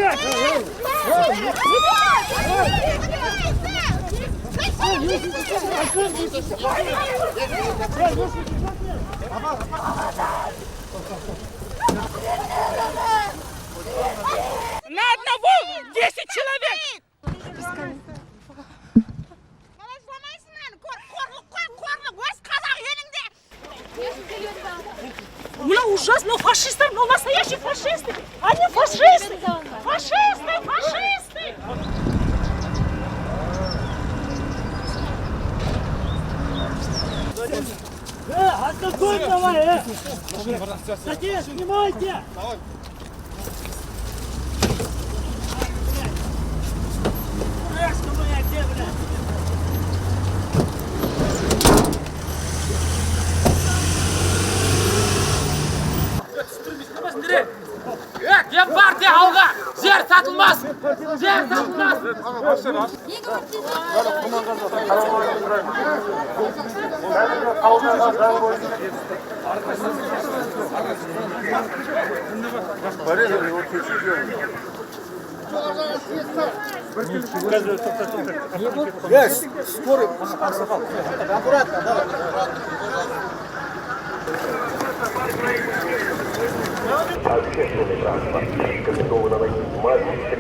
На одного 10 человек! Қалай жыламайсың, әні қорлық қой, қорлық өз қазақ еліңде. Мына ужасно, фашисты, ну настоящие фашисты! Они фашисты! Фашисты, фашисты! Алкоголь давай, э! Садись, снимайте! Фуражка моя где, блядь? Демпартия алға! Жер сатылмас! Жер сатылмас! Общественный транспорт. Рекомендовано носить маски.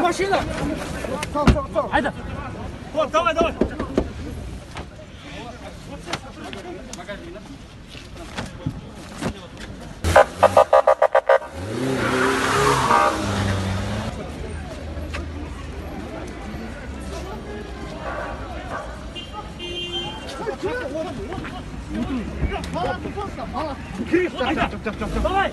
Машина! Айда! Вот, давай, давай! Давай!